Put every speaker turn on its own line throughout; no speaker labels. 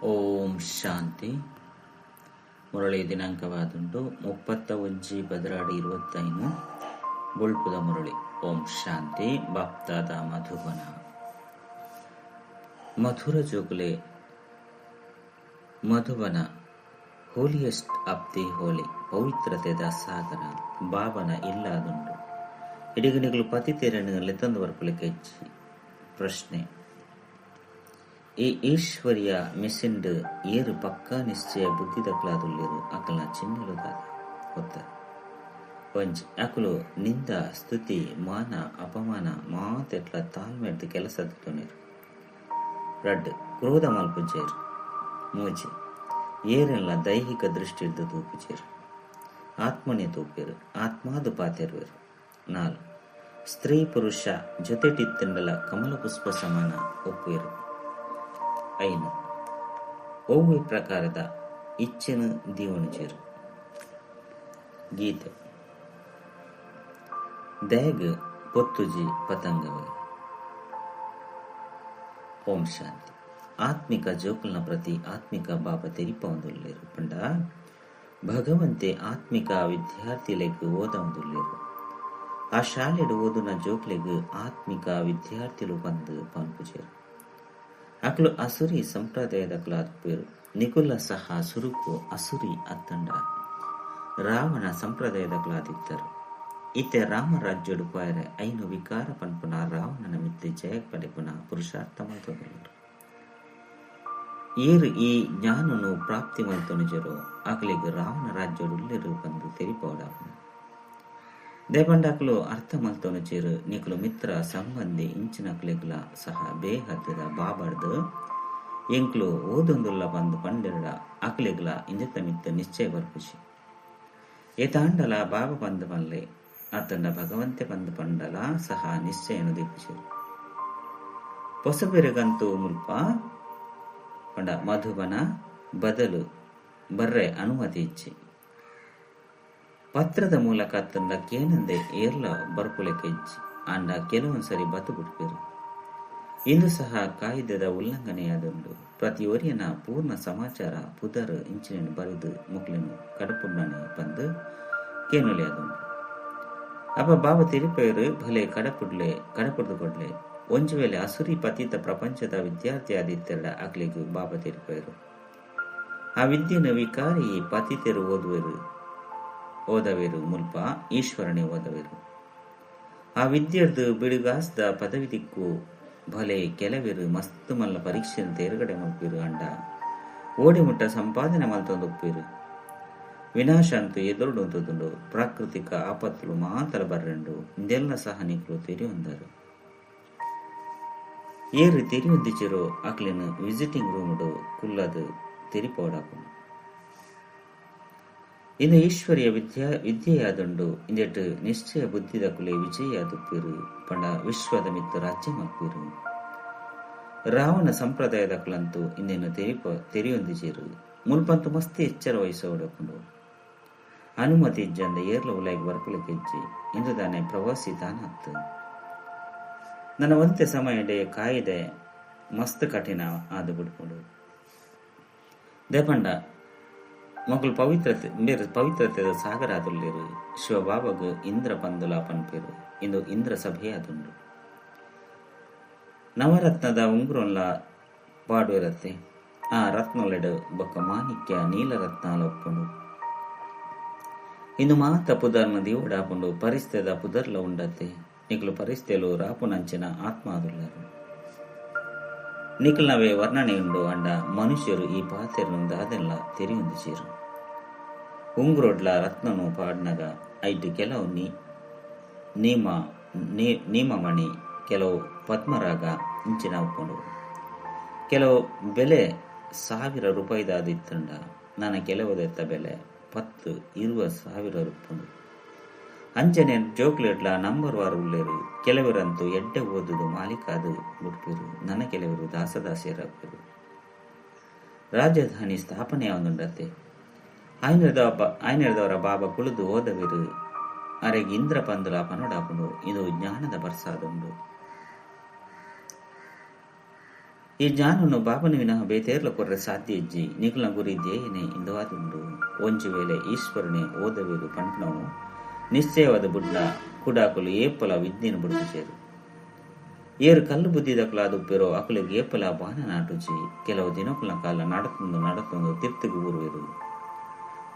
Om Shanti. Murali ದಿನಾಂಕವಾದುಂಟು 31/12/25. ಬೊಳ್ಪುದ Murali. Om Shanti. BapDada Madhuban. Madhura ಜೋಗುಲೆ Madhuban holiest of the holy ಪವಿತ್ರತೆದ ಸಾಗರ ಬಾಬನ ಇಲ್ಲಾದುಂಡು. ಇಡಿಗಣಿಗಳು ಪತಿತೆರನು ಲೆತ್ತೊಂದು ಬರ್ಪುಲೆಕ ಇಜ್ಜಿ. ಪ್ರಶ್ನೆ: ಈ ಈಶ್ವರ್ಯ ಮಿಸಿಂಡ್ ಏರು ಪಕ್ಕಾ ನಿಶ್ಚಯ ಬುದ್ಧಿದಕ್ಲಾದುಲ್ಲೆರು ಅಕಲ್ನ ಚಿಹ್ನೆಲು ದಾದ? ಉತ್ತರ: ಒಂಜಿ, ಅಕುಲು ನಿಂದ ಸ್ತುತಿ ಮಾನ ಅಪಮಾನ ಮಾತೆಟ್ಲ ತಾಳ್ಮೆಡ್ದ್ ಕೆಲಸ ದೆತೊನೆರು. ರಡ್ಡ್, ಕ್ರೋಧ ಮಲ್ಪುಜೆರ್. ಮೂಜಿ, ಏರೆನ್ಲ ದೈಹಿಕ ದೃಷ್ಟಿಡ್ದ್ ತೂಪುಜೆರ್, ಆತ್ಮನೆ ತೂಪೆರ್, ಆತ್ಮಾದ್ ಪಾತೆರುವೆರ್. ನಾಲ್, ಸ್ತ್ರೀ ಪುರುಷ ಜೊತೆಟಿತ್ತ್ಂಡಲ ಕಮಲ ಪುಷ್ಪ ಸಮಾನ ಒಪ್ಪುವೆರ್. ಐನ್, ಒವ್ವೆ ಪ್ರಕಾರದ ಇಚ್ಛೆನ್ ದೀವೊನುಜೆರ್. ಗೀತೆ: ದಾಯೆಗ್ ಪೊತ್ತುಜಿ ಪತಂಗವೆ? ಓಂ ಶಾಂತಿ. ಆತ್ಮಿಕ ಜೋಕುಲ್ನ ಪ್ರತಿ ಆತ್ಮಿಕ ಬಾಬಾ ತೆರಿಪಾವೊಂದುಲ್ಲೆರ್ ಪಂಡ ಭಗವಂತೆ ಆತ್ಮಿಕ ವಿದ್ಯಾರ್ಥಿಲೆಗ್ ಓದಾವೊಂದುಲ್ಲೆರ್. ಆ ಶಾಲೆಡ್ ಓದುನ ಜೋಕ್ಲೆಗ್ ಆತ್ಮಿಕ ವಿದ್ಯಾರ್ಥಿಲು ಪಂದ್ ಪನ್ಪುಜೆರ್. ಅಕುಲು ಅಸುರಿ ಸಂಪ್ರದಾಯದಕುಲಾದುಪ್ಪುವೆರ್. ನಿಕುಲ್ಲ ಸಹ ಸುರುಕು ಅಸುರಿ ಅತ್ತಂಡ ರಾವಣ ಸಂಪ್ರದಾಯದಕುಲಾದಿತ್ತರ್. ಇತ್ತೆ ರಾಮರಾಜ್ಯೊಡು ಪೋಯೆರೆ ಐನ್ ವಿಕಾರ ಪನ್ಪುನ ರಾವಣನ ಮಿತ್ತ್ ಜಯ ಪಡೆಪುನ ಪುರುಷಾರ್ಥ ಮಲ್ತೊಂದುಲ್ಲೆರ್. ಏರ್ ಈ ಜ್ಞಾನೊನು ಪ್ರಾಪ್ತಿ ಮಲ್ತೊನುಜೆರೋ ಅಕಲೆಗ್ ರಾವಣ ರಾಜ್ಯೊಡು ಉಲ್ಲೆರ್ ಪಂದ್ ತೆರಿಪಾವೊಡಾಪುಂಡು. ದಾಯೆಪಂಡ ಅಕುಲು ಅರ್ಥ ಮಲ್ತೊನುಜೆರ್. ನಿಕುಲು ಮಿತ್ರ ಸಂಬಂಧಿ ಇಂಚಿನಕುಲೆಗ್ಲ ಸಹ ಬೇಹದ್ದ ಬಾಬಾಡ್ದ್ ಎಂಕುಲು ಓದೊಂದುಲ್ಲ ಪಂದ್ ಪಂಡೆರ್ಡ ಅಕಲೆಗ್ಲ ಇಂದೆತ ಮಿತ್ತ್ ನಿಶ್ಚಯ ಬರ್ಪುಜಿ. ಏತಾಂಡಲ ಬಾಬಾ ಪಂದ್ ಪನ್ಲೆ ಅತ್ತಂಡ ಭಗವಂತೆ ಪಂದ್ ಪಂಡಲ ಸಹ ನಿಶ್ಚಯನ್ ದೀಪುಜೆರ್. ಪೊಸಬೆರೆಗಂತೂ ಮುಲ್ಪ ಪಂಡ ಮಧುಬನ ಬದಲು ಬರ್ರೆ ಅನುಮತಿ ಇಜ್ಜಿ. ಪತ್ರದ ಮೂಲಕ ಅತ್ತಂಡ ಕೇನಂದೆ ಏರ್ಲ ಬರ್ಪುಲೆಕ ಇಜ್ಜಿ. ಆಂಡ ಕೆಲವೊಂದ್ಸರಿ ಬತ್ತ್ ಬುಡ್ಪೆರ್. ಇಂದು ಸಹ ಕಾಯ್ದೆದ ಉಲ್ಲಂಘನೆಯಾದುಂಡು. ಪ್ರತಿ ಒರಿಯನ ಪೂರ್ಣ ಸಮಾಚಾರ ಪುದರ್ ಇಂಚಿನೆನ್ ಬರೆದ್ ಮೊಕ್ಲೆನ್ ಕಡಪುಡ್ನನೆ ಪಂದ್ ಕೇನೊಲಿಯಾದುಂಡು. ಅಪ ಬಾಬಾ ತೆರಿಪೆರ್ ಭಲೆ ಕಡಪುಡ್ಲೆ ಕಡಪುಡ್ದು ಕೊಡ್ಲೆ. ಒಂಜಿ ವೇಳೆ ಅಸುರಿ ಪತಿತ ಪ್ರಪಂಚದ ವಿದ್ಯಾರ್ಥಿ ಆದಿತ್ತೆರ್ಡ ಅಕ್ಲೆಗ್ ಬಾಬಾ ತೆರಿಪೆರ್. ಆ ವಿದ್ಯೆನ್ ವಿಕಾರಿ ಪತಿತೆರು ಓದುವೆರು ಓದವೆರು ಮುಲ್ಪ ಈಶ್ವರನೇ ಓದವೆರು. ಆ ವಿದ್ಯೆರ್ದ್ ಬಿಡುಗಾಸ್ದ ಪದವಿ ದಿಕ್ಕು. ಭಲೆ ಕೆಲವೆರು ಮಸ್ತ್ ಮಲ್ಲ ಪರೀಕ್ಷೆನ್ ತೇರ್ಗಡೆ ಮಲ್ಪುವೆರ್ ಆಂಡ ಓಡೆ ಮುಟ್ಟ ಸಂಪಾದನೆ ಮಲ್ತೊಂದುಪ್ಪುವೆರ್. ವಿನಾಶ ಅಂತೂ ಎದುರುಡು ಉಂತುದುಂಡು. ಪ್ರಾಕೃತಿಕ ಆಪತ್ತುಲು ಮಾತಲ ಬರ್ರೆಂಡು. ಇಂದೆಲ್ಲ ಸಹ ನಿಕುಲು ತೆರಿಯೊಂದರ್. ಏರ್ ತೆರಿಯೊಂದಿಜ್ಜೆರೋ ಅಕ್ಲೆನ್ ವಿಸಿಟಿಂಗ್ ರೂಮುಡು ಕುಲ್ಲದ್ ತೆರಿಪಾವೊಡಾಪುಂಡು. ಇಂದು ಈಶ್ವರಿಯ ವಿದ್ಯೆಯಾದುಂಡು. ಇಂದೆಟ್ ನಿಶ್ಚಯ ಬುದ್ಧಿದಕುಲೇ ವಿಜಯಿಯಾದುಪ್ಪುವೆರ್ ಪಂಡ ವಿಶ್ವದ ಮಿತ್ತ್ ರಾಜ್ಯ ಮಲ್ಪುವೆರ್. ರಾವಣ ಸಂಪ್ರದಾಯದಕುಲಂತೂ ಇಂದೆನ್ ತೆರಿಯೊಂದಿಜ್ಜೆರ್. ಮುಲ್ಪಂತೂ ಮಸ್ತ್ ಎಚ್ಚರ ವಹಿಸೊಡಾಪುಂಡು. ಅನುಮತಿ ಇಜ್ಜಂದೆ ಏರ್ಲ ಉಲಾಯಿಗ್ ಬರ್ಪುಲೆಕ ಇಜ್ಜಿ. ಇಂದು ದಾನೆ ಪ್ರವಾಸಿ ತಾನ ಅತ್ತ್. ನನ ಒಂತೆ ಸಮಯಡೆ ಕಾಯ್ದೆ ಮಸ್ತ್ ಕಠಿಣ ಆದ್ ಬುಡ್ಪುಂಡು. ದಾಯೆಪಂಡ ಮೊಕುಲು ಪವಿತ್ರತೆ ಇಂಬೆರ್ ಪವಿತ್ರತೆದ ಸಾಗರ ಆದುಲ್ಲೆರ್. ಶಿವಬಾಬಗ್ ಇಂದ್ರ ಪಂದುಲ ಪನ್ಪೆರ್. ಇಂದು ಇಂದ್ರ ಸಭೆಯಾದುಂಡು. ನವರತ್ನದ ಉಂಗುರೊನ್ಲ ಪಾಡುವೆರತ್ತೆ. ಆ ರತ್ನೊಲೆಡ್ ಬೊಕ್ಕ ಮಾಣಿಕ್ಯ ನೀಲರತ್ನಲ ಉಪ್ಪುಂಡು. ಇಂದು ಮಾತ ಪುದರ್ನ್ ದೀವೊಡಾಪುಂಡು. ಪರಿಸ್ತೆದ ಪುದರ್ಲ ಉಂಡತ್ತೆ. ನಿಕುಲು ಪರಿಸ್ತೆಲು ರಾಪುನಂಚಿನ ಆತ್ಮ ಆದುಲ್ಲರ್. ನಿಕಲ್ನವೇ ವರ್ಣನೆಯುಂಡು. ಆಂಡ ಮನುಷ್ಯರು ಈ ಪಾತೆರೊನು ದಾದೆನ್ಲ ತೆರಿಯೊಂದಿಜ್ಜೆರ್. ಉಂಗುರೊಡ್ಲ ರತ್ನೊನು ಪಾಡ್ನಗ ಐಟ್ ಕೆಲವು ನೀಮಮಣಿ, ಕೆಲವು ಪದ್ಮರಾಗ ಇಂಚಿನ ಉಪ್ಪುಂಡು. ಕೆಲವು ಬೆಲೆ 1000 ರೂಪಾಯಿದಾದ್ ಇತ್ತ್ಂಡ ನನ ಕೆಲವುದೆತ್ತ ಬೆಲೆ 10-20 ಸಾವಿರ ಉಪ್ಪುಂಡು. ಅಂಚನೆ ಜೋಕ್ಲೆಡ್ಲ ನಂಬರ್ ವಾರ್ ಉಲ್ಲೆರ್. ಕೆಲವೆರಂತೂ ಎಡ್ಡೆ ಓದುದು ಮಾಲೀಕಾದ್ ಬುಡ್ಪೆರ್. ನನ ಕೆಲವೆರ್ ದಾಸದಾಸಿಯರಾಪೆರ್. ರಾಜಧಾನಿ ಸ್ಥಾಪನೆಯಾವೊಂದುಂಡತ್ತೆ. ಆಯನೆರ್ದವರ ಬಾಬಾ ಕುಲ್ಲುದು ಓದವೆರ್. ಅರೆಗ್ ಇಂದ್ರ ಪಂದುಲ ಪನೊಡಾಪುಂಡು. ಇಂದು ಜ್ಞಾನದ ಬರ್ಸಾದುಂಡು. ಈ ಜ್ಞಾನನು ಬಾಬನ ವಿನಃ ಬೇತೇರ್ಲ ಕೊರ್ರೆ ಸಾಧ್ಯ ಇಜ್ಜಿ. ನಿಕುಲ್ನ ಗುರಿ ಧ್ಯೇಯನೆ ಇಂದುವಾದುಂಡು. ಒಂಜಿ ವೇಳೆ ಈಶ್ವರನೇ ಓದವೇರು ಪಂಪನವು ನಿಶ್ಚಯವಾದ ಬುಡ್ಡ ಕುಡಾಕುಲು ಏಪಲ ವಿದ್ಯೆನು ಬುಡುಪುಜೆರು. ಏರು ಕಲ್ಲು ಬುದ್ಧಿದಕುಲಾದ ಉಪ್ಪೆರೋ ಅಕುಲೆಗ್ ಏಪಲ ಬಾಣ ನಾಟುಜಿ. ಕೆಲವು ದಿನಕುಲ್ನ ಕಾಲ ನಡತೊಂದು ನಡತೊಂದು ತಿರ್ತುಗು ಬೂರುವೆರು.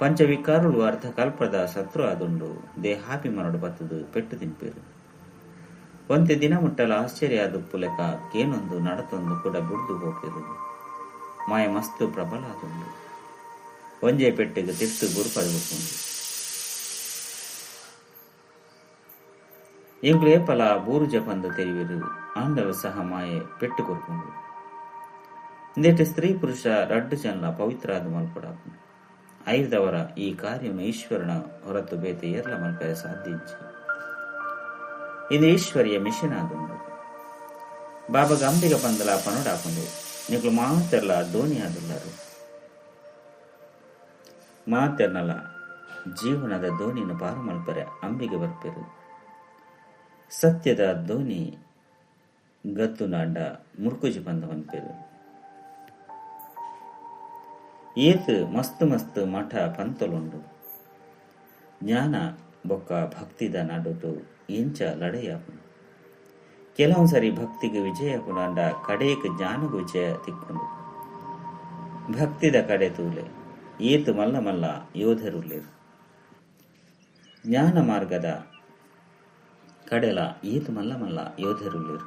ಪಂಚವಿಕಾರುಲು ಅರ್ಧ ಕಲ್ಪದ ಶತ್ರು ಆದುಂಡು. ದೇಹಾಭಿಮಾನಡು ಬತ್ತದು ಪೆಟ್ಟು ತಿನ್ಪೆರು. ಒಂತೆ ದಿನ ಮುಟ್ಟಲ ಆಶ್ಚರ್ಯ ಆದುಪ್ಪುಲೆಕ ಕೇನೊಂದು ನಡತೊಂದು ಕೂಡ ಬುಡ್ದು ಪೋಪೆರು. ಮಾಯ ಮಸ್ತ್ ಪ್ರಬಲ ಆದುಂಡು. ಒಂಜೆ ಪೆಟ್ಟಿಗೆ ತಿರ್ತು ಗುರುಪದ ಬುಡ್ಪುಂಡು. ಎಂಕುಲು ಏಪಲ ಬೂರು ಜಪಂದ ತೆರಿವೆರು. ಆಂಡವ ಸಹ ಮಾಯೆ ಪೆಟ್ಟು ಕೊರ್ಪುಂಡು. ಇಂದೆಟ್ ಸ್ತ್ರೀ ಪುರುಷ ರಡ್ಡು ಜನಲ ಪವಿತ್ರ ಆದ್ ಮಲ್ಪೊಡಾಪುಂಡು. ಐರ್ದವರ ಈ ಕಾರ್ಯನು ಈಶ್ವರನ ಹೊರತು ಬೇತೆ ಏರ್ಲ ಮಲ್ಪೆರೆ ಸಾಧ್ಯ ಇಜ್ಜಿ. ಇದು ಈಶ್ವರಿಯ ಮಿಷನ್ ಆದುಂಡು. ಬಾಬಾಗ ಅಂಬಿಗ ಪಂದಲ ಪನೊಡಾಪುಂಡು. ನಿಕುಲು ಮಾತೆರ್ಲ ದೋಣಿ ಆದುಲ್ಲರು. ಮಾತೆರ್ನಲ ಜೀವನದ ದೋಣಿನ ಪಾರು ಮಲ್ಪೆರೆ ಅಂಬಿಗೆ ಬರ್ಪೆರು. ಸತ್ಯದ ದೋಣಿ ಗತ್ತುನಾಂಡ ಮುರ್ಕುಜಿ ಪಂದ ಪನ್ಪೆರು. ಏತ್ ಮಸ್ತ್ ಮಸ್ತ್ ಮಠ ಪಂತಲುಂಡು. ಜ್ಞಾನ ಬೊಕ್ಕ ಭಕ್ತಿದ ನಡುಟು ಇಂಚ ಲಡೈಯಾಪುಂಡು. ಕೆಲವೊಂದು ಸರಿ ಭಕ್ತಿಗೆ ವಿಜಯ ಆಪುಂಡು, ಕಡೆಕ್ ಜ್ಞಾನಗ್ ವಿಜಯ ತಿಕ್ಕುಂಡು. ಭಕ್ತಿದ ಕಡೆ ತೂಲೆ ಏತ್ ಮಲ್ಲ ಮಲ್ಲ ಯೋಧರುಲ್ಲೆರ್. ಜ್ಞಾನ ಮಾರ್ಗದ ಕಡೆಲ ಏತ್ ಮಲ್ಲ ಮಲ್ಲ ಯೋಧರುಲ್ಲೆರ್.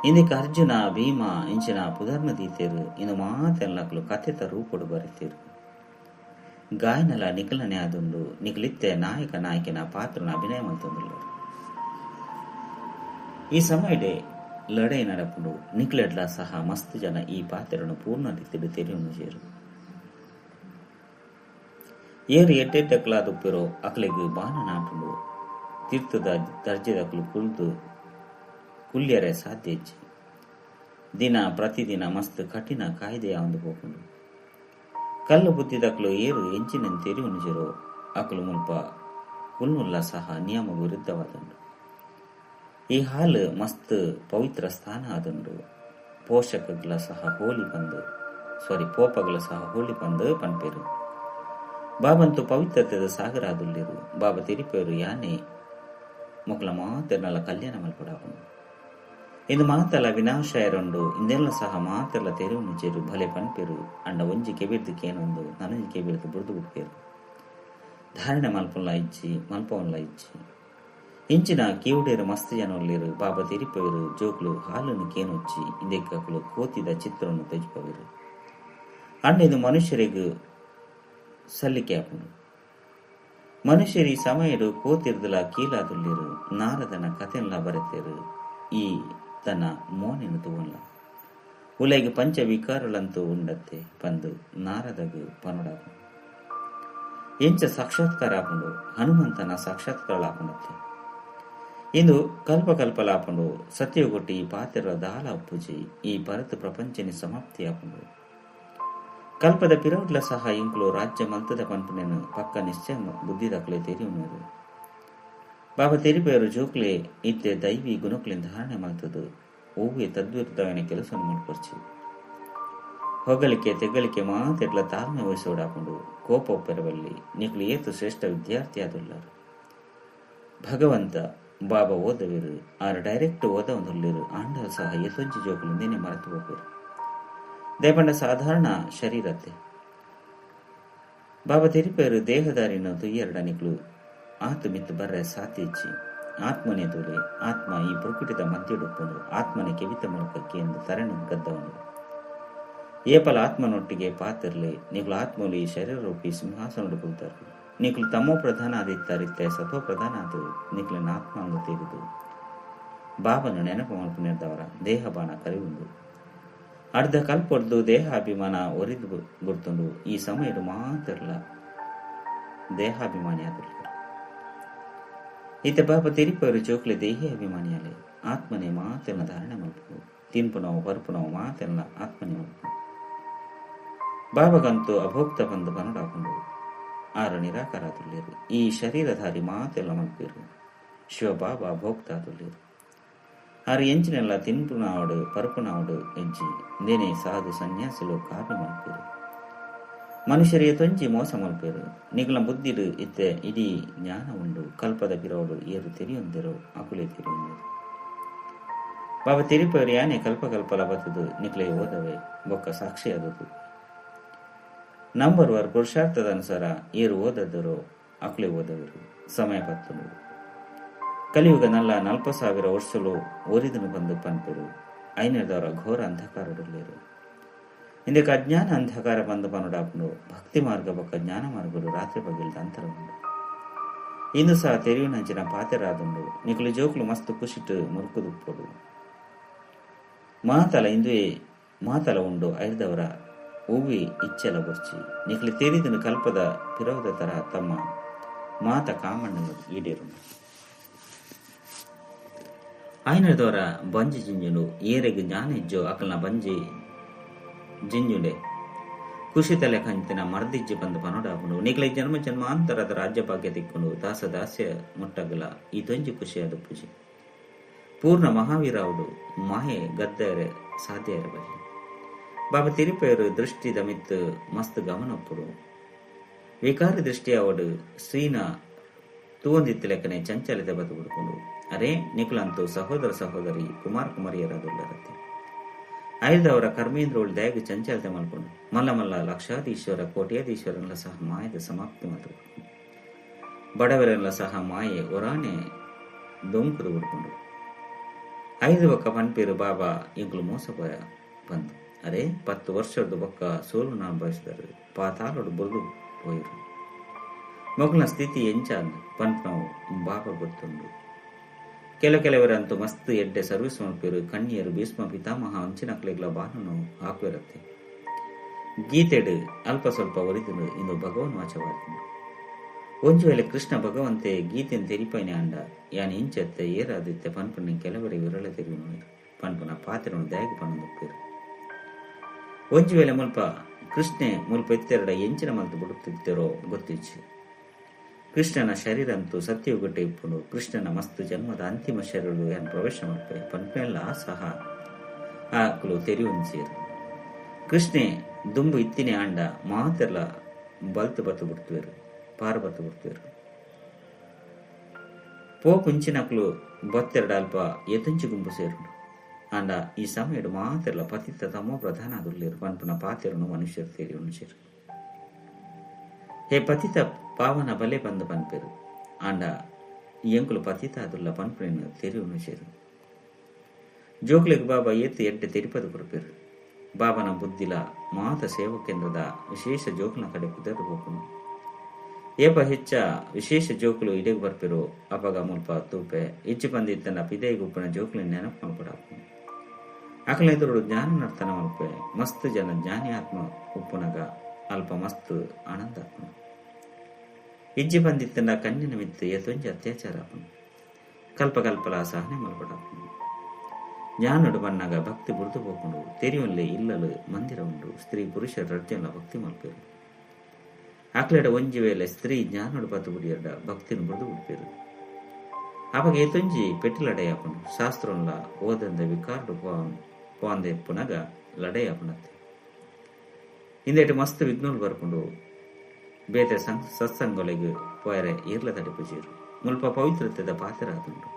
ಇಂದೆಕ್ ಅರ್ಜುನ ಭೀಮ ಇಂಚಿನ ಪುದರ್ನ ದೀತೆರ್. ಇಂದು ಮಾತೆಲ್ಲಕುಲು ಕಥೆತ ರೂಪೊಡು ಬರೆತೆರ್. ಗಾಯನಲ ನಿಕಲನೆ ಆದುಂಡು. ನಿಕಲಿತ್ತೆ ನಾಯಕ ನಾಯಕಿನ ಪಾತ್ರನ ಅಭಿನಯ ಮಲ್ತೊಂದುಲ್ಲೆರ್. ಈ ಸಮಯಡೆ ಲಡೈ ನಡಪುಂಡು. ನಿಕ್ಲೆಡ್ಲ ಸಹ ಮಸ್ತ್ ಜನ ಈ ಪಾತ್ರನು ಪೂರ್ಣ ರೀತಿಡ್ ತೆರಿಯೊಂದುಜೆರ್. ಏರ್ ಎಡ್ಡೆಡ್ಡಕುಲಾದುಪ್ಪೆರೋ ಅಕಲೆಗ್ ಬಾಣ ನಾಟುಂಡು. ತೀರ್ಥದ ದರ್ಜೆದಕುಲು ಕುಲ್ದು ಕುಲ್ಯರೆ ಸಾಧ್ಯ ಇಜ್ಜಿ. ದಿನ ಪ್ರತಿದಿನ ಮಸ್ತ್ ಕಠಿಣ ಕಾಯ್ದೆ ಆವೊಂದು ಪೋಪುಂಡು. ಕಲ್ಲು ಬುದ್ಧಿದಕುಲು ಏರು ಎಂಚಿನೆನ್ ತೆರಿಯೊಂದುಜೆರೋ ಅಕುಲು ಮುಲ್ಪ ಕುಲ್ನುಲ್ಲ ಸಹ ನಿಯಮ ವಿರುದ್ಧವಾದುಂಡು. ಈ ಹಾಲ್ ಮಸ್ತ್ ಪವಿತ್ರ ಸ್ಥಾನ ಆದುಂಡು. ಪೋಷಕಗ್ಲ ಸಹ ಹೋಲಿ ಪಂದ್ ಸಾರಿ ಪೋಪಗ್ಲ ಸಹ ಹೋಲಿ ಪಂದ್ ಪನ್ಪೆರು. ಬಾಬಂತು ಪವಿತ್ರತೆದ ಸಾಗರ ಆದುಲ್ಲೆರು. ಬಾಬಾ ತೆರಿಪೆರು ಯಾನೆ ಮೊಕಲ ಮಾತೆರ್ನಲ ಕಲ್ಯಾಣ ಮಲ್ಪೊಡಾಪುಂಡು. ಇಂದು ಮಾತಲ ವಿನಾಶಯರುಂಡು. ಇಂದೆಲ್ಲ ಸಹ ಮಾತೆರ್ಲ ತೆರಿಯೊಂದುಜೆರು. ಭಲೆ ಪನ್ಪೆರು. ಅಂಡ ಒಂಜಿ ಕೆಬಿರ್ದು ಕೇನೊಂದು ನನೊಂಜಿ ಕೆಬಿರ್ದು ಬುಡ್ದು ಬುಡ್ಪೆರು. ಧಾರಣೆ ಮಲ್ಪುನ್ಲ ಇಜ್ಜಿ ಮಲ್ಪವನ್ಲ ಇಜ್ಜಿ. ಇಂಚಿನ ಕಿವುಡೇರು ಮಸ್ತ್ ಜನ ಉಲ್ಲೆರ್. ಬಾಬಾ ತೆರಿಪೆರು ಜೋಕ್ಲು ಹಾಲನ್ನು ಕೇನೊಚ್ಚಿ. ಇಂದೆಕ್ ಅಕುಲು ಕೋತಿದ ಚಿತ್ರವನ್ನು ತೋಜಿಪವೆರು. ಅಂಡ ಇಂದು ಮನುಷ್ಯರಿಗ್ ಸಲ್ಲಿಕೆ ಆಪುಂಡು. ಮನುಷ್ಯರು ಈ ಸಮಯಡು ಕೋತಿರ್ದಲ ಕೀಲಾದುಲ್ಲೆರ್. ನಾರದನ ಕಥೆನ್ಲ ಬರೆತೆರ್. ಈ ತನ್ನ ಮೋನೆನ್ ತೂವೊನ್ಲ ಉಲೈಗ್ ಪಂಚ ವಿಕಾರಲಂತೂ ಉಂಡತ್ತೆ ಪಂದ್ ನಾರದಗ್ ಪನೊಡಾಪುಂಡು. ಎಂಚ ಸಾಕ್ಷಾತ್ಕಾರ ಆಪುಂಡು. ಹನುಮಂತನ ಸಾಕ್ಷಾತ್ಕಾರ ಆಪುಂಡತ್ತೆ. ಇಂದು ಕಲ್ಪ ಕಲ್ಪಲ ಆಪುಂಡು. ಸತ್ಯಗೊಟ್ಟಿ ಈ ಪಾತೆರ ದಾಲ ಉಪ್ಪುಜಿ. ಈ ಭರತ ಪ್ರಪಂಚನಿ ಸಮಾಪ್ತಿ ಆಪುಂಡು. ಕಲ್ಪದ ಪಿರವುಡ್ಲ ಸಹ ಇಂಕುಲು ರಾಜ್ಯ ಮಲ್ತದ ಪನ್ಪುನೆನ್ ಪಕ್ಕ ನಿಶ್ಚಯ ಬುದ್ಧಿದಕುಲೆ ತೆರಿಯುನೆರು. ಬಾಬಾ ತೆರಿಪೆರು ಜೋಕ್ಲೆ ಇತ್ತೆ ದೈವಿ ಗುಣಕುಲೆನ್ ಧಾರಣೆ ಮಲ್ತದು ಒವ್ವೆ ತದ್ವಿರುದ್ಧವಾಯಿನ ಕೆಲಸನ್ ಮಲ್ಪೊರ್ಚಿ. ಹೊಗಳಿಕೆ ತೆಗಳಿಕೆ ಮಾತೆಡ್ಲ ತಾಳ್ಮೆ ವಹಿಸೋಡಾಪುಂಡು. ಕೋಪ ಉಪ್ಪೆರೆ ಬಲ್ಲಿ. ನಿಕುಲು ಏತ್ ಶ್ರೇಷ್ಠ ವಿದ್ಯಾರ್ಥಿ ಆದುಲ್ಲರು. ಭಗವಂತ ಬಾಬಾ ಓದವೆರು. ಆರ್ ಡೈರೆಕ್ಟ್ ಓದವೊಂದುಲ್ಲೆರ್. ಆಂಡಲ ಸಹ ಏತೊಂಜಿ ಜೋಕುಲು ಇಂದೆನೆ ಮರತು ಪೋಪೆರ್. ದಯಪಂಡ ಸಾಧಾರಣ ಶರೀರತ್ತೆ. ಬಾಬಾ ತೆರಿಪೆರು ದೇಹದಾರಿನ ತುಯ್ಯರಡ ನಿಕುಲು ಆತ್ ಮಿತ್ತ್ ಬರ್ರೆ ಸಾಧ್ಯ ಇಜ್ಜಿ. ಆತ್ಮನೆ ತೂಲೆ. ಆತ್ಮ ಈ ಪ್ರಕೃತಿದ ಮಧ್ಯಡುಪ್ಪುಂಡು. ಆತ್ಮನೆ ಕೆವಿತ ಮೂಲಕ ಕೇಂದು ತರಣಿ ಗದ್ದವನು. ಏಪಲ ಆತ್ಮನೊಟ್ಟಿಗೆ ಪಾತಿರ್ಲೆ. ನಿಕುಲು ಆತ್ಮಲು ಈ ಶರೀರ ರೂಪಿ ಸಿಂಹಾಸನಡು ಕುಲ್ತಾರು. ನಿಕುಲು ತಮೋ ಪ್ರಧಾನ ಆದಿತ್ತಾರಿತ್ತೆ ಸತೋ ಪ್ರಧಾನ ಆದು ನಿಕುಲೆನ ಆತ್ಮ ಅಂದು ತೆರಿದು ಬಾಬನ ನೆನಪು ಮಲ್ಪುನೆರ್ದವರ ದೇಹ ಬಾಣ ಕರಿವುಂಡು. ಅರ್ಧ ಕಲ್ಪೊರ್ದು ದೇಹಾಭಿಮಾನ ಒರಿದು ಬುಡ್ತುಂಡು. ಈ ಸಮಯಡು ಮಾತೆರ್ಲ ದೇಹಾಭಿಮಾನಿ ಆದುಲ್ಲೆರ್. ಇತ್ತೆ ಬಾಬಾ ತೆರಿಪೆರು ಜೋಕ್ಲೆ ದೇಹಿ ಅಭಿಮಾನಿಯಾಲೆ. ಆತ್ಮನೆ ಮಾತೆರ್ನ ಧಾರಣೆ ಮಲ್ಪುಂಡು. ತಿನ್ಪುನವು ಪರ್ಪುನವು ಮಾತೆರ್ನ ಆತ್ಮನೆ ಮಲ್ಪುಂಡು. ಬಾಬಗಂತೂ ಅಭೋಕ್ತ ಪಂದ್ ಪನೊಡಾಪುಂಡು. ಆರು ನಿರಾಕಾರ ಆದುಲ್ಲೆರ್. ಈ ಶರೀರಧಾರಿ ಮಾತೆಲ್ಲ ಮಲ್ಪೆರು. ಶಿವ ಬಾಬಾ ಭೋಕ್ತ ಆದುಲ್ಲೆರ್. ಆರು ಎಂಚಿನೆಲ್ಲ ತಿನ್ಪುನಾವಡು ಪರಪುನಾವಡು ಹೆಜ್ಜಿ ಇಂದೇನೆ ಸಾಧು ಸನ್ಯಾಸಿಲು ಕಾರ್ಯ ಮಲ್ಪೇರು. ಮನುಷ್ಯರಿಗೆ ತೊಂಚಿ ಮೋಸ ಮಲ್ಪೇರು. ನಿಗುಲ ಬುದ್ಧಿಡು ಇತ್ತೆ ಇಡೀ ಜ್ಞಾನ ಉಂಡು. ಕಲ್ಪದ ಪಿರೋಡು ಏರು ತೆರಿಯೊಂದಿರೋ ಅಕುಲೆ ತೆರಿಯೊಂದಿರು. ಬಾಬಾ ತೆರಿಪವರು ಯಾನೆ ಕಲ್ಪ ಕಲ್ಪಲ ಬತ್ತದು ನಿಕ್ಲೆ ಓದವೆ ಬೊಕ್ಕ ಸಾಕ್ಷಿ ಆದದು. ನಂಬರ್ ವರ್ ಪುರುಷಾರ್ಥದ ಅನುಸಾರ ಏರು ಓದದರೋ ಅಕುಲೆ ಓದವರು. ಸಮಯ ಪತ್ತನು ಕಲಿಯುಗ ನಲ್ಲ 40,000 ವರ್ಷಲು ಓರಿದನು ಬಂದು ಪನ್ಪೆರು. ಐನದವರ ಘೋರ ಅಂಧಕಾರಡುಲ್ಲೇರು. ಇಂದಕ್ಕೆ ಅಜ್ಞಾನ ಅಂಧಕಾರ ಬಂದು ಪನುಡಾಪುಂಡು. ಭಕ್ತಿ ಮಾರ್ಗ ಬೊಕ್ಕ ಜ್ಞಾನ ಮಾರ್ಗಡು ರಾತ್ರಿ ಬಗಿಲ್ದ ಅಂತರ ಉಂಡು. ಇಂದು ಸಹ ತೆರಿಯುನಂಚಿನ ಪಾತೆರಾದುಂಡು. ನಿಕುಲು ಜೋಕುಲು ಮಸ್ತ್ ಖುಷಿಟ್ಟು ಮುರುಕುದುಪ್ಪೊಡು. ಮಾತಲ ಇಂದುವೆ ಮಾತಲ ಉಂಡು. ಐರ್ದವರ ಹೂವಿ ಇಚ್ಚಲ ಬೊರ್ಚಿ ನಿಕುಲು ತೆರಿದನು ಕಲ್ಪದ ಪಿರವದ ತರ ತಮ್ಮ ಮಾತ ಕಾಮಣ್ಣನು ಈಡೇರುಂಡು. ಆಯ್ನದವರ ಬಂಜಿ ಜಿಂಜುನು ಏರೆಗ್ ಜ್ಞಾನ ಇಜ್ಜೋ ಅಕಲ್ನ ಬಂಜಿ ಜಿಂಜುಡೆ ಖುಷಿ ತಲೆ ಕಂತಿನ ಮರ್ದಿಜ್ಜಿ ಬಂದು ಪನೋಡಾಪುಂಡು. ನಿಕಲೆ ಜನ್ಮ ಜನ್ಮಾಂತರದ ರಾಜ್ಯ ಭಾಗ್ಯ ತಿಕ್ಕೊಂಡು ದಾಸ ದಾಸ್ಯ ಮುಟ್ಟಗಲ ಈ ತೊಂಜಿ ಖುಷಿಯಾದ ಪೂಜೆ ಪೂರ್ಣ ಮಹಾವೀರಾವುಡು ಮಾಯೆ ಗದ್ದೆರೆ ಸಾಧ್ಯ ಇರಬಲ್ಲಿ. ಬಾಬಾ ತಿರುಪೇರು ದೃಷ್ಟಿದ ಮಿತ್ತು ಮಸ್ತ್ ಗಮನಪ್ಪುಡು. ವಿಕಾರ ದೃಷ್ಟಿಯಾವಡು ಶ್ರೀನ ತೂವಂದಿತ್ತಲೆಕ್ಕನೆ ಚಂಚಲಿತ ಬದು ಬಿಡ್ಕೊಂಡು. ಅರೆ ನಿಕುಲಂತೂ ಸಹೋದರ ಸಹೋದರಿ ಕುಮಾರ್ ಕುಮಾರಿಯರಾದುಲ್ಲರತ್ತೆ. ಐದವರ ಕರ್ಮೇಂದ್ರಗಳು ದಯಗೆ ಚಂಚಲತೆ ಮಲ್ಕೊಂಡು ಮಲ್ಲ ಮಲ್ಲ ಲಕ್ಷಾಧೀಶ್ವರ ಕೋಟ್ಯಾಧೀಶ್ವರನ್ನೆಲ್ಲ ಸಹ ಮಾಯದ ಸಮಾಪ್ತಿ ಮಾತು ಬಡವರೆಲ್ಲ ಸಹ ಮಾಯೆ ಒರಾನೆ ದೊಂಕುದು ಬಿಡ್ಕೊಂಡು. ಐದು ಬೊಕ್ಕ ಪನ್ಪೀರು ಬಾಬಾ ಇಂಕುಲು ಮೋಸಪೋಯ ಬಂದು. ಅರೆ 10 ವರ್ಷದ ಬೊಕ್ಕ ಸೋಲು ನಾನು ಬಯಸಿದರು ಪಾತಾಳೋಡು ಬುರ್ದು ಪೋಯಿರು. ಮಗುನ ಸ್ಥಿತಿ ಎಂಚ ಪನ್ಪನವು ಬಾಬಾ ಗೊತ್ತುಂಡು. ಕೆಲವರಂತೂ ಮಸ್ತ್ ಎಡ್ಡೆ ಸರ್ವಿಸ್ ಮಲ್ಪೇರು. ಕಣ್ಣಿಯರು ಭೀಷ್ಮ ಪಿತಾಮಹ ಅಂಚಿನಕ್ಲೆಗ್ಲ ಬಾನನು ಹಾಕುವಿರತ್ತೆ. ಗೀತೆಡು ಅಲ್ಪ ಸ್ವಲ್ಪ ಒರಿದನು ಇಂದು ಭಗವನ್ ವಾಚವಾದ. ಒಂಜು ವೇಳೆ ಕೃಷ್ಣ ಭಗವಂತೆ ಗೀತೆಯನ್ನು ತೆರಿಪೈನೆ ಅಂಡ ಯಾನ್ ಇಂಚತ್ತೆ ಏರಾದಿತ್ತೆ ಪನ್ಪುನ ಕೆಲವರೆ ವಿರಳ ತೆರಿಯುವ ಪನ್ಪುನ ಪಾತ್ರನು ದಯಗೆ ಪನ್ನೊಂದುಪ್ಪೇರು. ಒಂಜು ವೇಳೆ ಮುಲ್ಪ ಕೃಷ್ಣೆ ಮುಲ್ಪ ಎತ್ತೆರಡ ಎಂಚಿನ ಮಲ್ತು ಬಿಡುತ್ತಿದ್ದರೋ ಗೊತ್ತಿಚ್ಚು. ಕೃಷ್ಣನ ಶರೀರ ಅಂತೂ ಸತ್ಯಯುಗಟ್ಟೆ ಇಪ್ಪುಂಡು. ಕೃಷ್ಣನ ಮಸ್ತು ಜನ್ಮದ ಅಂತಿಮ ಶರೀರ ಯಾನ್ ಪ್ರವೇಶ ಮಲ್ಪೆ ಪನ್ಪೆಲ್ಲ ಸಹ ಆಕುಲು ತೆರಿಯುಂಚೇರು. ಕೃಷ್ಣೆ ದುಂಬು ಇತ್ತಿನೇ ಆಂಡ ಮಾತೆಲ್ಲ ಬಲ್ತು ಬತ್ತು ಬಿಡ್ತುವೇರು ಪಾರ ಬತ್ತು ಬಿಡ್ತುವೇರು. ಪೋಪುಂಚಿನಕ್ಲು ಬತ್ತೆರಡ ಅಲ್ಪ ಎತುಂಚಿ ಗುಂಪು ಸೇರುಂಡು. ಆಂಡ ಈ ಸಮಯಡು ಮಾತೆಲ್ಲ ಪತಿತ ತಮೋ ಪ್ರಧಾನ ಅದುಲ್ಲೇರು ಪನ್ಪುನ ಪಾತೆರನು ಮನುಷ್ಯರು ತೆರಿಯುಂಚೇರು. ಹೇ ಪತಿತ ಪಾವನ ಬಲೆ ಬಂದು ಪನ್ಪೇರು. ಆಂಡ ಎಂಕುಲು ಪತಿತ ಅದುಲ್ಲ ಪನ್ಪುನ ತೆರಿಯುಂಚೇರು. ಜೋಕ್ಲೆಗ್ ಬಾಬಾ ಏತು ಎಡ್ಡೆ ತೆರಿಪದು ಕೊರ್ಪೇರು. ಬಾಬನ ಬುದ್ಧಿಲ ಮಾತ ಸೇವಾ ಕೇಂದ್ರದ ವಿಶೇಷ ಜೋಕ್ಲನ ಕಡೆ ಕುದೆದು ಹೋಗುನು. ಏಪ ಹೆಚ್ಚ ವಿಶೇಷ ಜೋಕುಲು ಇಡೆಗ್ ಬರ್ಪಿರು ಅಪಗ ಮುಲ್ಪ ತೂಪೆ ಇಜ್ಜಿ ಬಂದಿತ್ತನ ಪಿದೈ ಗುಪ್ಪನ ಜೋಕುಲಿನ ನೆನಪು ಮಲ್ಪಡಾಪುನು. ಅಕಲ ಎದುರು ಜ್ಞಾನ ನರ್ತನ ಮಲ್ಪೆ. ಮಸ್ತ್ ಜನ ಜ್ಞಾನಿ ಆತ್ಮ ಉಪ್ಪುನಗ ಅಲ್ಪ ಮಸ್ತ್ ಆನಂದ ಆಪುನು. ಇಜ್ಜಿ ಬಂದಿತ್ತನ ಕಣ್ಣಿನ ಮಿತ್ತು ಏತೊಂಜಿ ಅತ್ಯಾಚಾರ ಆಪುನು. ಕಲ್ಪ ಕಲ್ಪಲ ಸಹನೆ ಮಲ್ಪಡಾಪುನು. ಜ್ಞಾನಡು ಬಣ್ಣಗ ಭಕ್ತಿ ಬುರ್ದು ಪೋಪುಂಡು. ತೆರಿಯೊಲ್ಲೆ ಇಲ್ಲಲು ಮಂದಿರ ಉಂಡು. ಸ್ತ್ರೀ ಪುರುಷರ ರಜ್ಜನ ಭಕ್ತಿ ಮಲ್ಪೇರು. ಆಕ್ಲೆಡ ಒಂಜಿ ವೇಳೆ ಸ್ತ್ರೀ ಜ್ಞಾನಡು ಬತ್ತು ಬುಡಿಯಡ ಭಕ್ತಿನ ಬುರ್ದು ಬಿಡ್ಪೇರು. ಆವಾಗ ಏತೊಂಜಿ ಪೆಟ್ಟು ಲಡೈ ಆಪುಂಡು. ಶಾಸ್ತ್ರನ್ಲ ಓದಂದ ವಿಕಾರಡು ಪೋಂದೆ ಪುನಗ ಲಡೈ ಆಪುನತ್ತೆ. ಇಂದೇಟು ಮಸ್ತ್ ವಿಘ್ನలు ಬರ್ಪುಂಡು. ಬೇತೆ ಸತ್ಸಂಗೊಲೆಗ್ ಪೋಯರೆ ಈರ್ಲ ತಡಿಪುಜೀರು. ಮುಲ್ಪ ಪವಿತ್ರತೆದ ಪಾತ್ರ ಆದುಂಡು.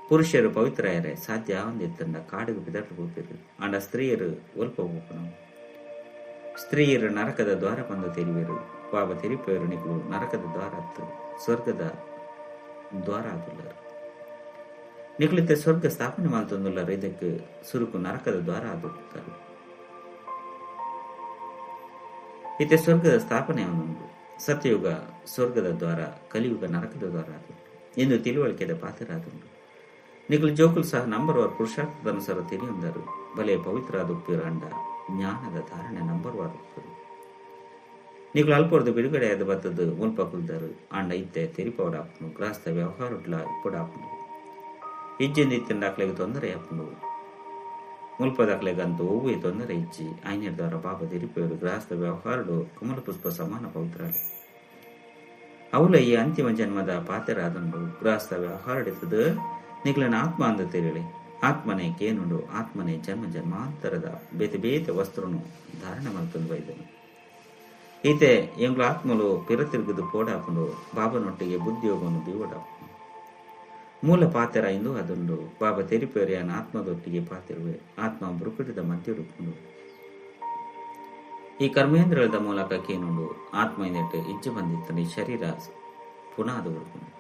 ಪುರುಷರು ಪವಿತ್ರಯರೆ ಸಾಧ್ಯ ಆವಂದಿತ್ತಂಡ ಕಾಡಿಗೆ ಬಿದಟ್ಟು ಪೋಪೇರು. ಆಂಡ ಸ್ತ್ರೀಯರು ಒಲ್ಪ ಪೋಪುನು. ಸ್ತ್ರೀಯರು ನರಕದ ದ್ವಾರ ಬಂದು ತೆರಿವೇರು. ಬಾಬಾ ತೆರಿಪೇರು ನಿಕುಲು ನರಕದ ದ್ವಾರ ಅತ್ತು ಸ್ವರ್ಗದ ದ್ವಾರ ಆದುಲ್ಲರು. ನಿಕುಲಿತ್ತೆ ಸ್ವರ್ಗ ಸ್ಥಾಪನೆ ಮಲ್ತೊಂದುಲ್ಲರು. ಇದಕ್ಕೆ ಸುರುಕು ನರಕದ ದ್ವಾರ ಆದುತ್ತಾರೆ. ಇತ್ತೆ ಸ್ವರ್ಗದ ಸ್ಥಾಪನೆ ಉಂಡು. ಸತ್ಯಯುಗ ಸ್ವರ್ಗದ ದ್ವಾರ, ಕಲಿಯುಗ ನರಕದ ದ್ವಾರ ಆದುಂಡು ಎಂದು ತಿಳುವಳಿಕೆದ ಪಾತ್ರ ಆದುಂಡು. ನಿಕುಲು ಜೋಕುಲು ಸಹ ನಂಬರ್ ವಾರ್ ಪುರುಷಾರ್ಥದನುಸಾರ ತಿಳಿಯೊಂದರು. ಬಲೆ ಪವಿತ್ರ ಉಪ್ಪಿರು ಅಂಡ ಜ್ಞಾನದ ಧಾರಣೆ ನಂಬರ್ ವಾರ್ ಉಪ್ಪಿರು. ನಿಕುಲು ಅಲ್ಪೊರ್ದು ಬಿಡುಗಡೆಯಾದ ಬತ್ತದು ಮುಲ್ಪ ಕುಲ್ದರು. ಆಂಡ ಇತ್ತೆ ತೆರಿಪವಡಾಪುಂಡು. ಗೃಹಸ್ಥ ವ್ಯವಹಾರಡ್ಲ ಇಪ್ಪಡಾಪುಂಡು. ಇಜ್ಜಿಂದ ಇತ್ತಿನ ದಾಖಲೆಗೆ ತೊಂದರೆ ಆಪುಂಡು. ಮುಲ್ಪ ದಾಖಲೆಗಂತೂ ಒವ್ವೇ ತೊಂದರೆ ಇಜ್ಜಿ. ಐನೇರ್ದವರ ಪಾಪ ತೆರಿಪೇರು ಗೃಹಸ್ಥ ವ್ಯವಹಾರಡು ಕಮಲ ಪುಷ್ಪ ಸಮಾನ ಪವಿತ್ರಾಲೆ. ಅವಲ ಈ ಅಂತಿಮ ಜನ್ಮದ ಪಾತೆರಾದುಂಡು. ಗೃಹಸ್ಥ ವ್ಯವಹಾರಡಿತದು ನಿಕ್ಲನ ಆತ್ಮ ಅಂದ ತೆರಳಿ. ಆತ್ಮನೆ ಕೇನುಂಡು ಆತ್ಮನೆ ಜನ್ಮ ಜನ್ಮಾಂತರದ ಬೇತೆ ಬೇತೆ ವಸ್ತ್ರನು ಧಾರಣೆ ಮಲ್ತೊಂದು ಬೈದನು. ಈತೆ ಎಂಗ್ಲ ಆತ್ಮಲು ಪಿರತಿರುಗುದು ಪೋಡಾಪುಂಡು ಬಾಬನೊಟ್ಟಿಗೆ ಬುದ್ಧಿಯೋಗವನ್ನು ದೀವಡಾಪುಂಡು. ಮೂಲ ಪಾತೆರ ಇಂದು ಅದುಂಡು ಬಾಬಾ ತೆರಿಪೇರಿಯನ ಆತ್ಮದೊಟ್ಟಿಗೆ ಪಾತಿರುವೆ ಆತ್ಮ ಬುರುಕುಟಿದ ಮಧ್ಯಡುಪುಂಡು. ಈ ಕರ್ಮೇಂದ್ರದ ಮೂಲಕ ಕೇನುಂಡು ಆತ್ಮ ಇಂದೆಟ್ಟು ಇಜ್ಜು ಬಂದಿತ್ತನೆ ಶರೀರ ಪುನಃ ಅದು ಉಡುಪುಂಡು.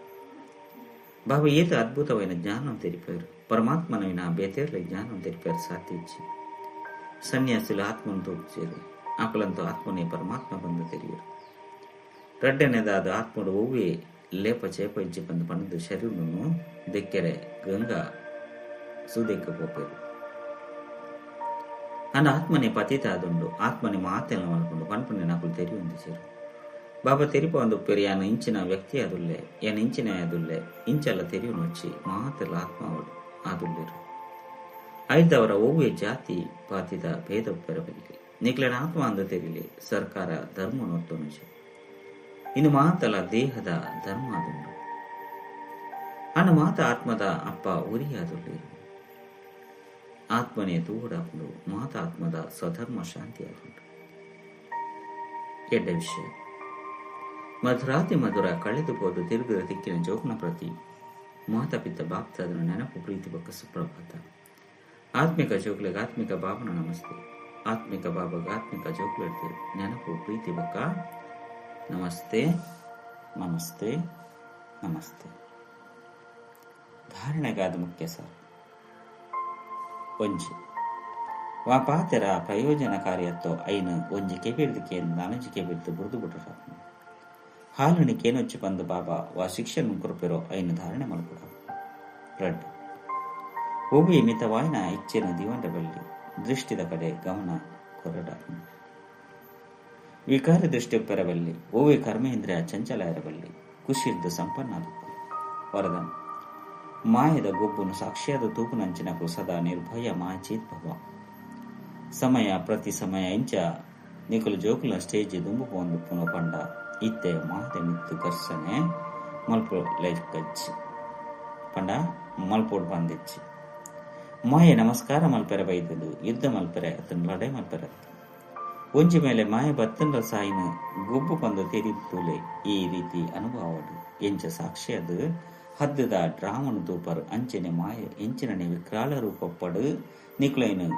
ಬಾಬಾ ಏತ ಅದ್ಭುತವೈನ ಜ್ಞಾనం ತೆರಿಪೇರು ಪರಮಾತ್ಮನವಿನ ಬೇತೇರ್ಲೆ ಜ್ಞಾనం ತೆರಿಪೇರು ಸಾಧ್ಯ ಇಚ್ಚಿ. ಸನ್ಯಾಸಿಲು ಆತ್ಮను ತೂಪುಚೇರು ಆಕಲಂತೂ ಆತ್ಮನೇ ಪರಮಾತ್ಮ ಬಂದು ತೆರಿಯರು. ರಡ್ಡನೆದಾದ ಆತ್ಮಡು ಒವ್ವೇ ಲೇಪ ಚೇಪ ಇಜ್ಜಿ ಬಂದು ಪಣದು ಶರೀರನು ದೆಕ್ಕೆರೆ ಗಂಗಾ ಸುದೆಕ್ಕ ಪೋಪೇರು. ಅನ್ನ ಆತ್ಮನೇ ಪತಿತ ಆದುಂಡು ಆತ್ಮನೇ ಮಾತೆಲ್ಲ ಮಲ್ಕೊಂಡು ಪನ್ಪುನೆ ನಕುಲು ತೆರಿಯೊಂದು ಸೇರು. ಬಾಬಾ ತೆರಿಪ ಒಂದು ಪೆರಿ ಯಾನ ಇಂಚಿನ ವ್ಯಕ್ತಿ ಆದುಲ್ಲೆ ಯಾನ ಇಂಚಿನ ಆದುಲ್ಲೆ ಇಂಚೆಲ್ಲ ತೆರಿಯುನು వచ్చಿ ಮಾತೆಲ್ಲ ಆತ್ಮ ಅವಡು ಆದುಲ್ಲೇರು. ಐದವರ ಒವ್ವೇ ಜಾತಿ ಪಾತಿದ ಭೇದ ಪೆರಬಲ್ಲಿ ನಿಕ್ಲೆನ ಆತ್ಮ ಅಂದ ತೆರಿಲಿ ಸರ್ಕಾರ ಧರ್ಮ ನೊತ್ತೊನುಜಿ. ಇನ್ನು ಮಾತಲ ದೇಹದ ಧರ್ಮ ಆದುಂಡು. ಅನ್ನ ಮಾತ ಆತ್ಮದ ಅಪ್ಪ ಉರಿಯಾದುಲ್ಲೇರು. ಆತ್ಮನೇ ತೂಡಾಪುಂಡು ಮಾತ ಆತ್ಮದ ಸ್ವಧರ್ಮ ಶಾಂತಿ ಆದುಂಡು. ಎಡ್ಡ ವಿಷಯ ಮಧುರಾತಿ ಮಧುರ ಕಳೆದು ಹೋದು ತಿರುಗಿದ ತಿಕ್ಕಿನ ಜೋಗ್ನ ಪ್ರತಿ ಮಾತಾ ಪಿತ್ತ ಬಾಪ್ತಾದನ ನೆನಪು ಪ್ರೀತಿ ಬಕ್ಕ ಸುಪ್ರಭಾತ. ಆತ್ಮಿಕ ಜೋಗ್ಲೆಗೆ ಆತ್ಮಿಕ ಬಾಬನ ನಮಸ್ತೆ. ಆತ್ಮಿಕ ಬಾಬಾಗ ಆತ್ಮಿಕ ಜೋಗ್ಲೆಡ್ದು ನೆನಪು ಪ್ರೀತಿ ಬಕ್ಕ ನಮಸ್ತೆ ನಮಸ್ತೆ ನಮಸ್ತೆ. ಧಾರಣೆಗಾದ ಮುಖ್ಯ ಸರ್ ಒಂಜಿ ವಾ ಪಾತೆರ ಪ್ರಯೋಜನಕಾರಿಯತ್ತೋ ಐನು ಒಂಜಿ ಕೆಬಿರ್ದು ಕೇನು ನಾನೊಂಜಿ ಕೆಬಿರ್ದು ಬುರ್ದು ಬಿಟ್ಟರು ಹಾಲುನಿ ಕೇನೊಚ್ಚಿ ಬಂದು ಬಾಬಾ ವಾ ಶಿಕ್ಷಣ ಕೊರಪಿರೋ ಐನು ಧಾರಣೆ ಮಲ್ಪುಡ. ರಡ್ ಒಬ್ಬಿ ಮಿತವಾಯಿನ ಇಚ್ಛೆನ ದಿವಂಡ ಬಲ್ಲಿ ದೃಷ್ಟಿದ ಕಡೆ ಗಮನ ಕೊರಡ. ವಿಕಾರ ದೃಷ್ಟಿ ಒಪ್ಪರಬಲ್ಲಿ ಓವೆ ಕರ್ಮೇಂದ್ರಿಯ ಚಂಚಲ ಇರಬಲ್ಲಿ ಖುಷಿರ್ದು ಸಂಪನ್ನ ವರದಾನ ಮಾಯದ ಗೊಬ್ಬುನು ಸಾಕ್ಷಿಯಾದ ತೂಪುನಂಚಿನಕು ಸದಾ ನಿರ್ಭಯ ಮಾಯಚೇತ್ ಭವ. ಸಮಯ ಪ್ರತಿ ಸಮಯ ಇಂಚ ನಿಕುಲು ಜೋಕುಲ ಸ್ಟೇಜ್ ದುಂಬು ಪೋಂದು ಪುನ ಪಂಡ ಇತ್ತೆ ಮಾತೆ ಮಿತ್ತು ಘರ್ಷಣೆ ಮಲ್ಪು ಲೈಕಚ್ಚಿ ಪಂಡ ಮಲ್ಪೋಡ್ ಬಂದಿಚ್ಚಿ ಮಾಯೆ ನಮಸ್ಕಾರ ಮಲ್ಪೆರೆ ಬೈದದು ಯುದ್ಧ ಮಲ್ಪೆರೆ ಅತನ ಲಡೈ ಮಲ್ಪೆರೆ ಒಂಜಿ ಮೇಲೆ ಮಾಯ ಬತ್ತಂಡ ಸಾಯಿನ ಗೊಬ್ಬು ಬಂದು ತೆರಿತುಲೆ ಈ ರೀತಿ ಅನುಭವಡು ಎಂಚ ಸಾಕ್ಷಿ ಅದು ಹದ್ದದ ಡ್ರಾಮನು ತೂಪರು ಅಂಚನೆ ಮಾಯ ಎಂಚಿನನೆ ವಿಕ್ರಾಳ ರೂಪಪ್ಪಡು ನಿಕ್ಲೈನು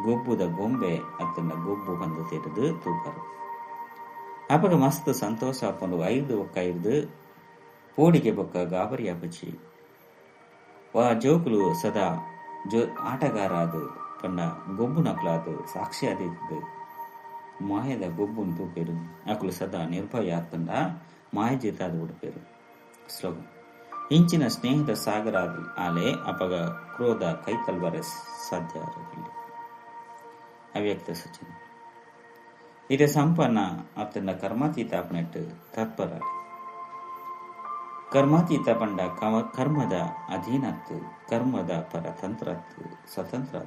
ಗೊಬ್ಬುದ ಗೊಂಬೆ ಅತ್ತನ ಗೊಬ್ಬು ಬಂದು ತೆರೆದು ತೂಪರು. ಅಪಗ ಮಸ್ತ್ ಸಂತೋಷ ಆಪುಂಡು ಐದು ಒಕ್ಕ ಐದು ಪೋಡಿಗೆ ಬೊಕ್ಕ ಗಾಬರಿ ಆಪುಜಿ. ವಾ ಜೋಕುಲು ಸದಾ ಜೋ ಆಟಗಾರ ಅದು ಪಂಡ ಗೊಬ್ಬು ನಕಲಾದು ಸಾಕ್ಷಿ ಆದಿದ್ದು ಮಾಯದ ಗೊಬ್ಬುನ್ ತೂಪೇರು ಅಕುಲು ಸದಾ ನಿರ್ಭಯ ಆತಂಡ ಮಾಯ ಜೀತಾದ ಉಡುಪೇರು. ಸ್ಲೋಗನ್ ಇಂಚಿನ ಸ್ನೇಹದ ಸಾಗರ ಆಲೆ ಅಪಗ ಕ್ರೋಧ ಕೈತಲ್ಬರೆ ಸಾಧ್ಯ ಆರದಿಲ್ಲ. ಅವ್ಯಕ್ತ ಸೂಚನೆ ಇದೇ ಸಂಪನ್ನ ಅತ್ತಂಡ ಕರ್ಮಾತೀತ ಅಪನೆಟ್ಟು ತತ್ಪರ. ಕರ್ಮಾತೀತ ಪಂಡ ಕರ್ಮದ ಅಧೀನತ್ತು ಕರ್ಮದ ಪರತಂತ್ರತ್ತು ಸ್ವತಂತ್ರ.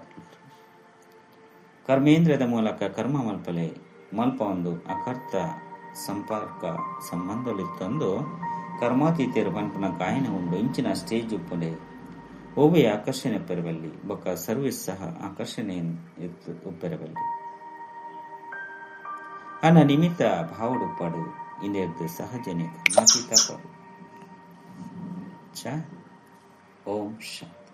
ಕರ್ಮೇಂದ್ರಿಯದ ಮೂಲಕ ಕರ್ಮ ಮಲ್ಪಲೆ ಮಲ್ಪ ಒಂದು ಅಕರ್ತ ಸಂಪರ್ಕ ಸಂಬಂಧಲಿತ್ತೊಂದು ಕರ್ಮಾತೀತರು ಪನ್ಪುನ ಗಾಯನ ಉಂಡು ಇಂಚಿನ ಸ್ಟೇಜ್ ಉಪ್ಪುಂಡೆ ಒವ್ವೆ ಆಕರ್ಷಣೆ ಉಪ್ಪೆರಬಲ್ಲಿ ಬೊಕ್ಕ ಸರ್ವಿಸ್ ಸಹ ಆಕರ್ಷಣೆ ಉಪ್ಪೆರಬಲ್ಲಿ ಅನ್ನ ನಿಮಿತ್ತ ಭಾವಡುಪ್ಪಾಡು ಇಂದೆರ್ದು ಸಹಜನೆ ಕರ್ಮಾತೀತ ಪಾಡು. ಚ ಓಂ ಶಾಂತಿ.